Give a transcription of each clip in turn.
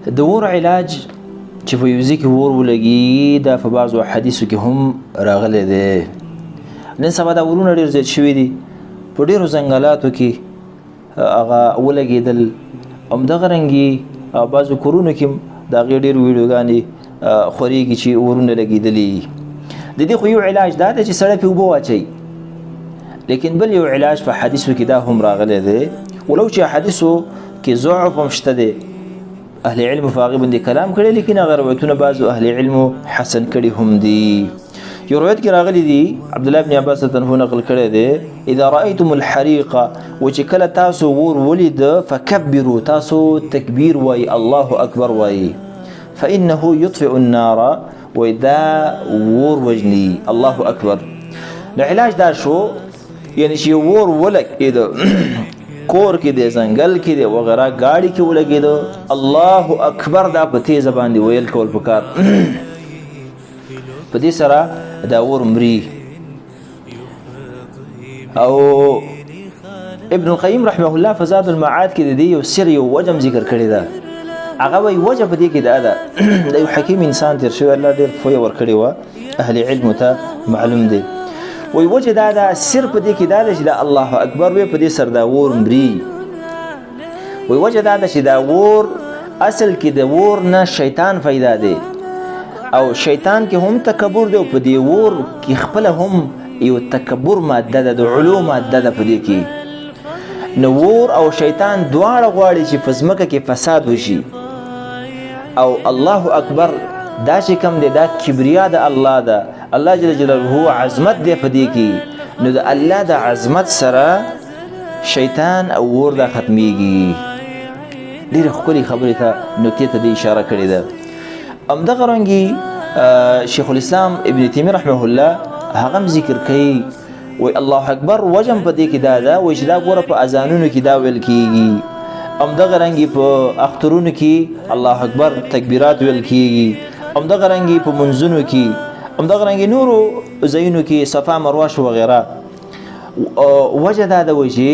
د اور علاج چې په یو ځای کې اور ولګي، دا په بعضو حدیثو کې هم راغلی دی. نن سبا دا اورونه ډېر زیات شوي دي، په ډېرو ځنګلاتو کې هغه ولګېدل. همدغه رنګي بعضو کورونو کې د هغې ډېر ویډیوګانې خورېږي چې اورونه لګېدلي. د دې خو یو علاج دا دی چې سړی پرې اوبه واچوي، لیکن بل یو علاج په حدیثو کې دا هم راغلی دی، ولو چې حدیثو کې ضعف هم شته دی، اهل علم په هغې باندې کلام کړی، لیکن هغه روایتونه بعضو اهل علمو حسن کړي هم دي. یو روایت کې راغلی دی، عبدالله بن عباس عنه نقل کړی دی، اذا رأيتم الحريق، و چې کله تاسو ور ولید، فکبروا، تاسو تکبیر وای، الله اکبر وای، فإنه يطفئ النار، وای دا ور وجني، الله اکبر. نو علاج دا شو، یعنی چې ور ولګېد، کور کې دی، ځنګل کې دی وغیره، ګاډي کې ولګېده، الله اکبر دا په تیزه باندې ویل کول پکار، په دې سره دا اور مري. او ابن القیم رحمه الله فزاد المعاد کې د دې یو سر یو وجم ذکر کړی ده. هغه وایي وجه په دې کې دا ده، د یو حکیم انسان تېر شوی، الله ډېر پوهه ورکړې وه، اهل علم ته معلوم دی. وایي وجه دا ده، سر په دې کې دا ده چې دا الله اکبر وی، په دې سر دا اور مري. وایي وجه دا ده چې دا اور اصل کې د اور نه شیطان پیدا دی، او شیطان کې هم تکبر دی، او په دې اور کې خپله هم یو تکبر ماده ده، د علو ماده ده په دې کې. نو اور او شیطان دواړه غواړي چې په ځمکه کې فساد وشي، او الله اکبر دا چې کوم دی دا کبریا د الله ده، الله جل جلاله عظمت دی په دې کې. نو د الله د عظمت سره شیطان او اور دا ختمیږي. ډېرې ښکلې خبرې ته نکتې ته دې اشاره کړې ده. همدغه رنګي شیخ الاسلام ابن تیمیه رحمه الله هغه هم ذکر کوي، وایي الله اکبر وجم په دې کې دا ده، وایي چې دا ګوره په اذانونو کې دا ویل کېږي، همدغه رنګي په اخترونو کې الله اکبر تکبیرات ویل کېږي، همدغه رنګي په منځونو کې، همدغه رنګي نورو ځایونو کې صفا مروه شو وغیره. وجه دا ده وایي چې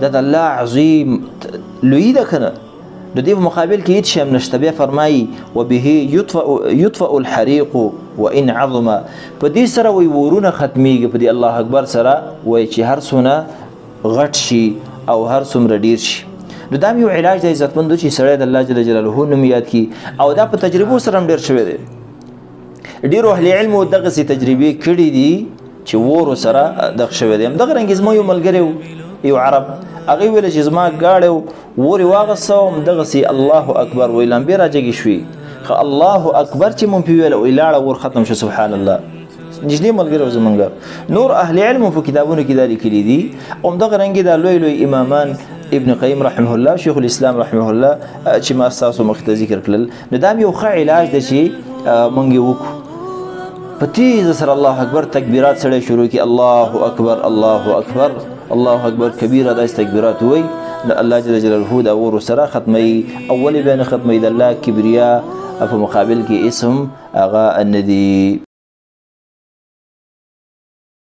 دا د الله عظیم لویي ده که نه، د دې په مقابل کې هیڅ شی هم نشته. بیا فرمایي وبه يطفئ الحريق وان عظم، په دې سره وایي ورونه ختمیږي، په دې الله اکبر سره وایي چې هر څونه غټ شي او هر څومره ډیر شي. نو دا یو علاج دی عزتمندو چې سړی د الله جل جلاله نوم یاد کړي، او دا په تجربو سره هم ډېر شوی دی. ډېرو اهل علمو دغسې تجربې کړي دي چې ور سره دغه شوی دی. همدغه رنګ زما یو ملګری و، یو عرب، هغې ویل چې زما ګاډی ور یې واغسته، همدغسې الله اکبر وایي، لمبې راجګې شوې، خو الله اکبر چې مونږ پرې ویله وایي لاړه ور ختم شو. سبحان الله، نږدې ملګری و زمونږ. نور اهل علم په کتابونو کې دا لیکلي دي. همدغه رنګې دا لوی لوی امامان ابن قیم رحمه الله، شیخ الاسلام رحمه الله چې ما ستاسو مخې ته ذکر کړل. نو دا یو ښه علاج دی چې مونږ یې وکړو، په تیزه سره الله اکبر تکبیرات سړی شروع کړي، الله اکبر الله اکبر الله اکبر کبیره، داسې تکبیرات ووایي، نو الله جل جلاله دا اور سره ختموي. او ولې بیا نه ختموي؟ د الله کبریا په مقابل کې اسم هغه نه دي.